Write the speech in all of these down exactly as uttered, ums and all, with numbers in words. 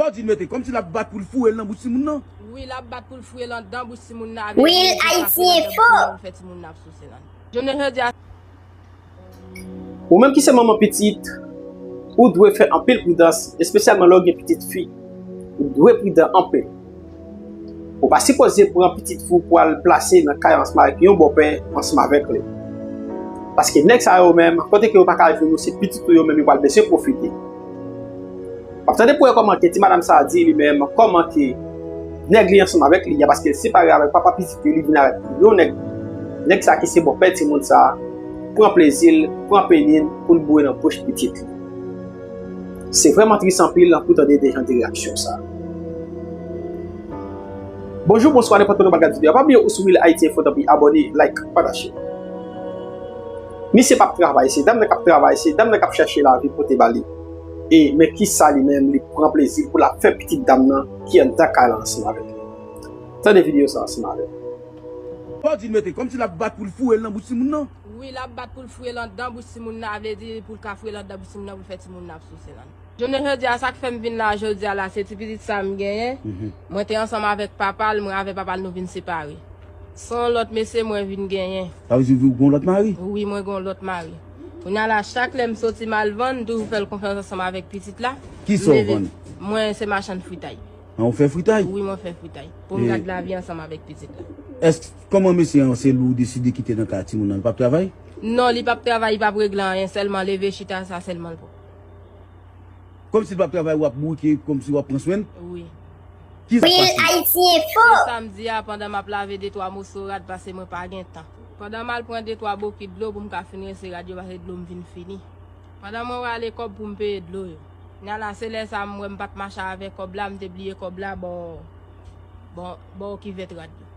Di l mete, kòmsi l ap bat pou l foure l nan bouch timoun nan. Wi, l ap bat pou l foure l anndan bouch timoun nan, avè di pou l ka foure l anndan bouch timoun nan pou fè timoun nan ap souse l. Jounen jodi a. Ou menm ki se manman pitit, ou dwe fè anpil pridans, espesyalman lè w gen pitit fi. Ou dwe pridan anpil. Ou pa sipoze pran pitit fi w pou al plase nan kay ansanm avèk yon bòpè ansanm avèk li. Paske nèg sa yo menm, kote ke yo pa ka jwenn ou, se pitit ou yo menm yo pral bezwen pwofite. W ap tande pou wè kòman ke ti madanm sa a di li menm, kòman ke nèg li ansanm avèk li a, paske l separe avèk papa pitit li, li vin avèk yon nèg. Nèg sa ki se bòpè timoun sa, pran plezi l, pran peni l pou l boure nan bouch pitit li. Se vrèman tris anpil pou tande de jan de reyaksyon sa. Bonjou, bonswa, nenpòt kote w ap gade videyo a. Pa bliye ou sou Real Haiti Info, tanpri abòne, like, pataje. Misye p ap travay, se dam nan k ap travay, se dam nan k ap chache lavi pote ba li. E men kisa li menm li pran plezi pou l ap fè pitit dam nan ki anndan kay la ansanm avèk li. Tande videyo sa ansanm avè m. Fò di l mete, kòmsi l ap bat pou l foure l nan bouch timoun nan. Wi, l ap bat pou l foure l anndan bouch timoun nan, vle di pou l ka foure l anndan bouch timoun nan pou l fè timoun nan ap souse l. Jounen jodi a, sa k fè m vin la jodi a la, se ti pitit sa m genyen. Mwen te ansanm avèk papa l, mwen avè papa l nou vin separe. Se yon lòt mesye mwen vin genyen. Sa vle di ou gen yon lòt mari? Wi, mwen gen yon lòt mari. Kounye a la, chak lè m soti m al vann, m toujou fè l konfyans ansanm avèk pitit la. Kisa w vann? Mwen se machann fritay. An, ou fè fritay? Wi, mwen fè fritay. Pou m gad lavi ansanm avèk pitit la. Èske, kòman mesye an, se li ou deside kite nan kay timoun nan, li p ap travay? Non, li p ap travay, li p ap regle anyen, sèlman leve chita sa sèlman l pran. Kòmsi l p ap travay, w ap bourike, kòmsi w ap pran swen l? Wi. Kisa k pase? Se samdi a, pandan m ap lave de twa moso rad, paske mwen pa gen tan. Pandan m al pran de twa bokit dlo pou m ka fin rense rad yo, paske dlo m vin fini. Pandan mwen rale kòb pou m peye dlo yo. Kounye a la, se lè sa a m wè m pa t mache avèk kòb la, m te bliye kòb la bò, bò, bò kivèt rad yo.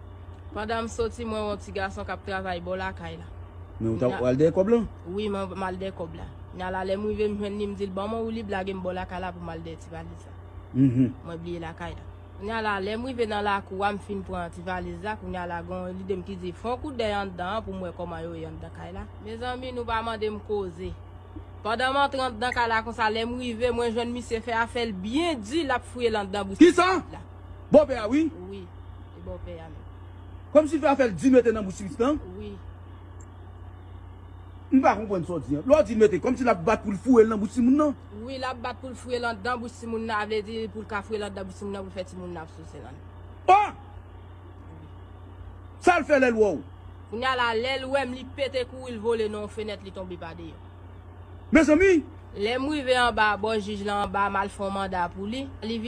Pandan m soti, mwen wè yon ti gason k ap travay bò lakay la. Men ou t al dèyè kòb lan? Wi, mwen m al dèyè kòb la. Kounye a la, lè m rive, m jwenn li, m di l, "Ban mwen woulib, lage m bò lakay la pou m al dèyè ti valiz la." Mwen bliye lakay la. Kounye a la, lè m rive nan lakou a, m fin pran ti valiz la, kounye a la, gen yon lide m ki di, "Fè yon kout dèy anndan an pou m wè kòman yo ye anndan kay la." Mezanmi, nou pa mande m koze. Pandan m antre anndan kay la konsa, lè m rive, mwen jwenn misye fè afè l byen di, l ap fouye l anndan bouch pitit la. Kisa? Bòpè a, wi? Wi, e bòpè a menm. Kòmsi l fè afè l di mete nan bouch pitit lan? Wi. M pa konprann sa w di an. Lè w di l mete, kòmsi l ap bat pou l foure l nan bouch timoun nan? Wi, l ap bat pou l foure l anndan bouch timoun nan, vle di pou l ka foure l anndan bouch timoun nan, pou l fè timoun nan ap souse l anndan. Oh! Sa l fè lè l wè w? Kounye a la, lè l wè m, li pete kouri, l vole nan yon fenèt, li tonbe pa deyò. Mezanmi! Lè m rive anba, bò jij la anba, m al fè yon manda pou li. Li